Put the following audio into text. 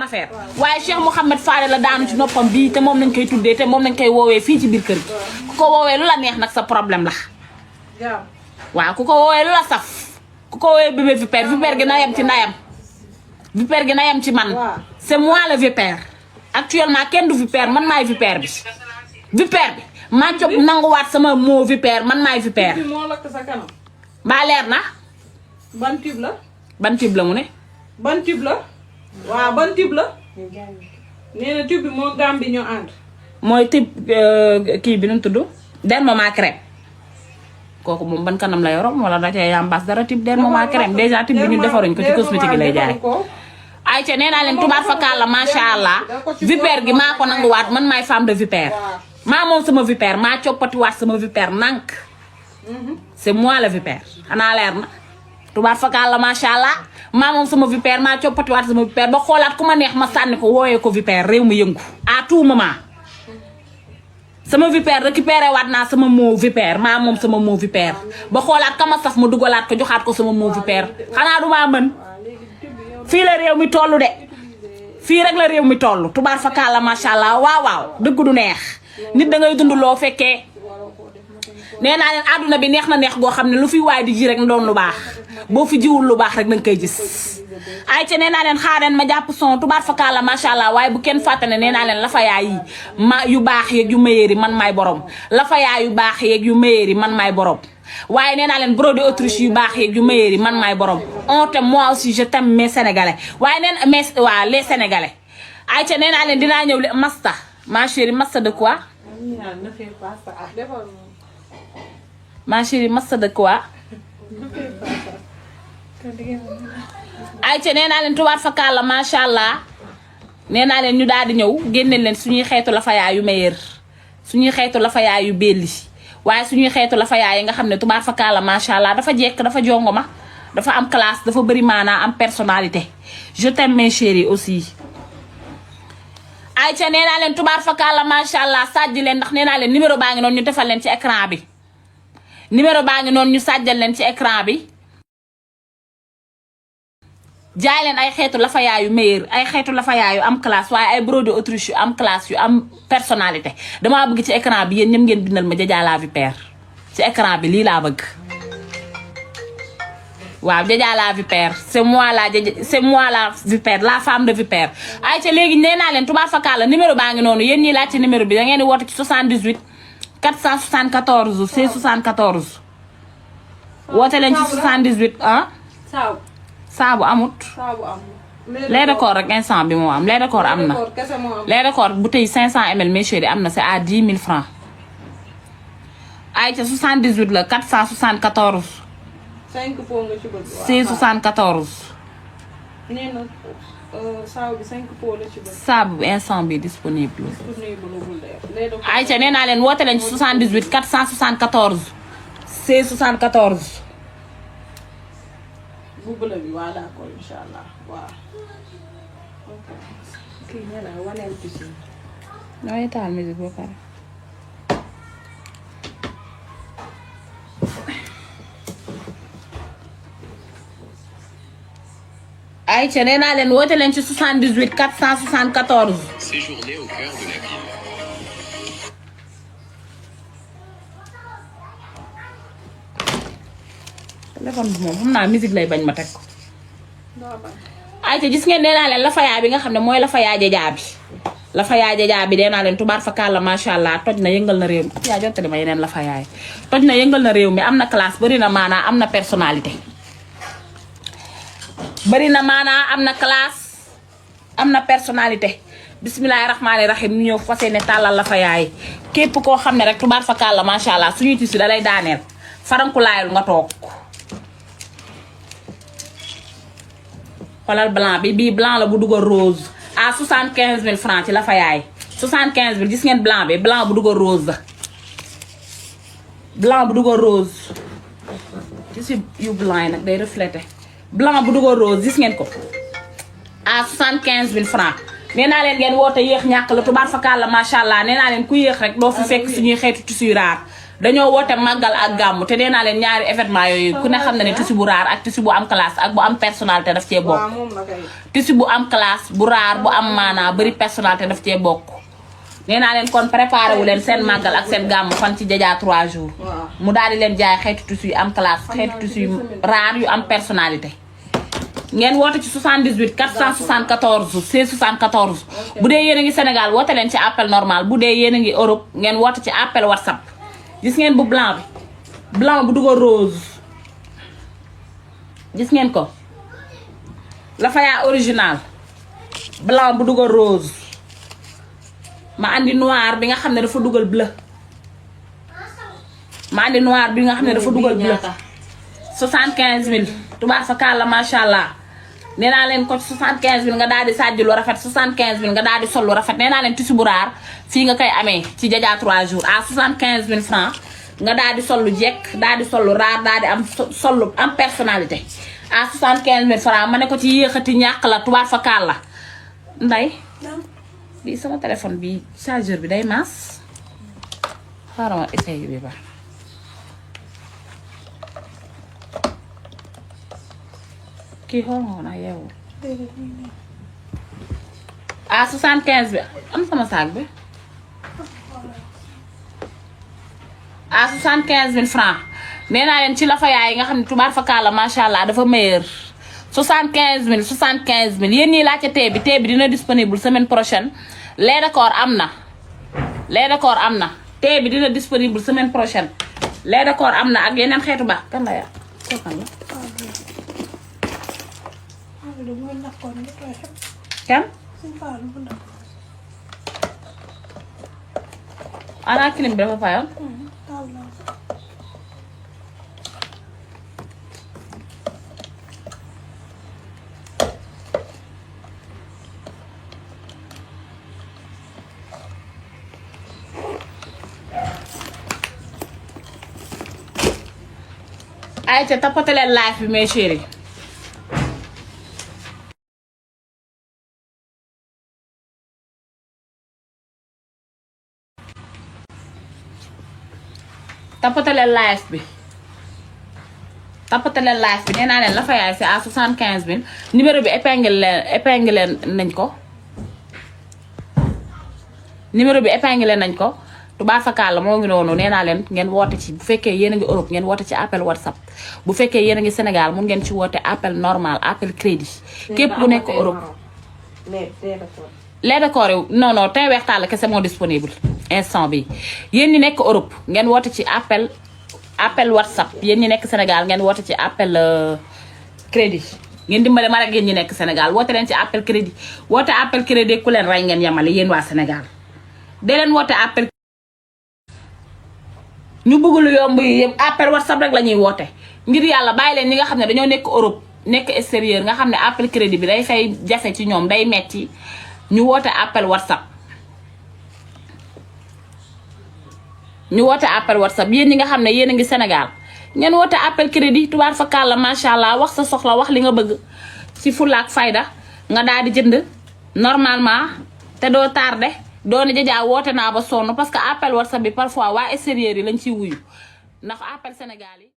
affaire waaye Cheikh Mouhamed Fadel la daanu ci noppam bii te moom nañ koy tuddee te moom nañ koy woowee fii ci biir kër gi ku ko woowee lu la neex nag sa problème la waaw ku ko woowee lu la saf ku ko woowee bébé vipère gi na yem ci ndayam vipère gi na yem ci man c'est moi le vipère actuellement kenn du vipère man maay vipère bi maa cob nanguwaat sama moo vipère man maay vipère mbaa leer na ban tube la mu ne ban tube la waaw ban tube la nee na tube bi moo gam bi ñoo ànd mooy tube kii bi nu tudd Dermoma crème kooku moom ban kanam la yorom wala da cee yambas dara tube Dermoma crème déjà tube bi ñu defaruñ ko ci cosmétique yi lay jaay ayca nee naa leen tubaar fakkaat la macha allah vipère gi maa ko nanguwaat man maay femme de vipère maa moom sama vipère maa coppatiwaat sama vipère nank c'est moi le vipère xanaa leer na tubaar fakkaat la macha allah maa moom sama vipère maa coppatiwaat sama vipère ba xoolaat ku ma neex ma sànni ko wooyee ko vipère réew mi yëngu à tout moment sama vipère récupéré waat naa sama moo vipère maa moom sama moo vipère ba xoolaat kama saf ma dugalaat ko joxaat ko sama moo vipère xanaa du maa mën fii la réew mi toll de fii rek la réew mi toll tubaar fakkaat la macha allah waaw dëgg du neex nit da ngay dund loo fekkee nee naa leen àdduna bi neex na neex goo xam ne lu fi waay di ji rek na doon lu baax boo fi jiwul lu baax rek danga koy gis ay ca nee naa leen xaareen ma jàpp son tubaar fakkaat la macha allah waaye bu kenn fàtte ne nee naa leen lafa yaay yi yu baax yeeg yu meilleer yi man maay borom lafa yaay yu baax yeeg yu meilleer yi man maay borom waaye nee naa leen brode Autriche yu baax yeeg yu meilleer yi man maay borom on t'aime moi aussi je t'aime mes sénégalais waaye les sénégalais ay ca nee naa leen dinaa ñëw le masta ma chérie masta de quoi ma chérie masta de quoi ay ca nee naa leen tubaat fakkaat la macha allah nee naa leen ñu daal di ñëw génne leen suñuy xeetu lafa yaay yu meilleer suñuy xeetu lafa yaay yu belli waaye suñuy xeetu lafa yaay yi nga xam ne tubaar fakkaat la macha allah dafa jekk dafa jongoma dafa am classe dafa bëri maanaa am personnalité je t'aime mes chéris aussi ayca nee naa leen tubaar fakkaat la macha allah sàjji leen ndax nee naa leen numéro baa ngi noonu ñu defal leen ci écran bi numéro baa ngi noonu ñu sàjjal leen ci écran bi jaay leen ay xeetu lafa yaay yu meilleur ay xeetu lafa yaay yu am classe waaye ay brode Autriche yu am classe yu am personnalité damaa bëgg ci écran bi yéen ñëm ngeen bindal ma Diadia la vipère ci écran bi lii laa bëgg waaw Diadia la vipère c'est moi la vipère la femme de vipère ayca léegi nee naa leen tubaab fakkaat la numéro baa ngi noonu yéen ñii laaj ci numéro bi da ngeen di woote ci 78 474 674 woote leen ci 78 ah saabu amut lait de corps rek instant bi moo am lait de corps am na lait de corps bouteille 500 ml mes chéris am na c'est à 10 000 francs ayca 78 la 474 5 pots nga ci bëgg 674 nee na saabu bi 5 pots la ci bëgg saabu bi instant bi disponible ayca nee naa leen woote leen ci 78 474 674 bu bële bi waa d'accord inshallah waaw kii nee na waneel piscine nooy taal musique ba pare ayca nee naa leen woote leen ci 78 474 Séjourner au cœur de la ville. téléphone bi moom xam naa musique lay bañ ma teg ko ayca gis ngeen nee naa leen lafa yaay bi nga xam ne mooy lafa yaay jajaa bi lafa yaay jajaa bi nee naa leen tubaar fakkaat la macha allah toj na yëngal na réew mi yaa jottali ma yeneen lafa yaay toj na yëngal na réew mi am na classe bari na maanaa am na personnalité bari na maanaa am na classe am na personnalité bismillahi rahmaani rahim ñu ñëw fas yéene tàllal lafa yaay képp koo xam ne rek tubaar fakkaat la macha allah suñuy tissu da lay daaneel farankulaayul nga toog xoolal blanc bi bii blanc la bu dugal rose à 75 000 francs ci lafa yaay 75 000 gis ngeen blanc bi blanc bu dugal rose la blanc bu dugal rose ci yu blanc yi nag day reflété blanc bu dugal rose gis ngeen ko à 75 000 francs nee naa leen ngeen woote yéex ñàkk la tubaar fakkaat la macha allah nee naa leen ku yéex rek doo fi fekk suñuy xeetu tissu raar dañoo woote màggal ak gàmmu te nee naa leen ñaari événement yooyu ku ne xam na ne tissu bu raar ak tissu bu am classe ak bu am personnalité daf cee bokk. tissu bu am classe bu raar bu am maanaa bari personnalité daf cee bokk. nee naa leen kon préparé wu leen seen màggal ak seen gàmmu fan ci Djadia 3 jours. mu daal di leen jaay xeetu tissu yu am classe xeetu tissu yu raar yu am personnalité. ngeen woote ci 78 474 16 74 bu dee yéen a ngi Sénégal woote leen ci appel normal bu dee yéen a ngi Europe ngeen woote ci appel WhatsApp. gis ngeen bu blanc bi blanc bu dugal rose gis ngeen ko Lafaya original blanc bu dugal rose ma andi noir bi nga xam ne dafa dugal bleu ma andi noir bi nga xam ne dafa dugal bleu 75000 tubaab fa kàlla macha allah nee naa leen ko 75000 nga daal di sàjj lu rafet 75000 nga daal di sol lu rafet nee naa leen tissu bu raar fii nga koy amee ci Djadia 3 jours à 75000 francs nga daal di sol lu jekk daal di sol lu raar daal di am sol lu am personnalité à 75000 francs ma ne ko ci yéexati ñàkk la tubaab fa kàlla nday bi sama téléphone bi chargeur bi day maas xaaral ma essayé bi ba kii xool nga woon ak yow à 75 bi am sama saag bi à 75000 francs nee naa leen ci Lafaya yi nga xam ne tubaar fakala macha allah dafa meilleur 75000 yéen ñii laajte tee bi dina disponible semaine prochaine lait de corps am na tee bi dina disponible semaine prochaine lait de corps am na ak yeneen xeetu baax kan la yaa kan ana clim bi dafa fayoon ay ca tapote leen live bi mes chéris tapote leen live bi nee naa leen Lafaya c'est à 75000 numéro bi épinglé nañ ko tubaab fakal la moo ngi noonu nee naa leen ngeen woote ci bu fekkee yéen a ngi Europe ngeen woote ci appel WhatsApp bu fekkee yéen a ngi Sénégal mun ngeen ci woote appel normal appel crédit képp ku nekk Europe lait de corps non teint weextaal la kese moo disponible instant bi yéen ñi nekk Europe ngeen woote ci appel WhatsApp yéen ñi nekk Sénégal ngeen woote ci appel crédit ngeen dimbale ma rek yéen ñi nekk Sénégal woote leen ci appel crédit woote appel crédit ku leen rey ngeen yemale yéen waa Sénégal de leen woote appel ñu bëgg lu yomb yi yëpp appel WhatsApp rek la ñuy woote ngir yàlla bàyyi leen ñi nga xam ne dañoo nekk Europe nekk extérieur nga xam ne appel crédit bi day fay jafe ci ñoom day metti ñu woote appel WhatsApp yéen ñi nga xam ne yéen a ngi Sénégal ngeen woote appel crédit tubaar fa kàlla macha allah wax sa soxla wax li nga bëgg ci fulla ak fayda nga daal di jënd normalement te doo tardé doone Djadia woote naa ba sonn parce que appel WhatsApp bi parfois waa extérieur yi lañ ciy wuyu ndax appel Sénégal yi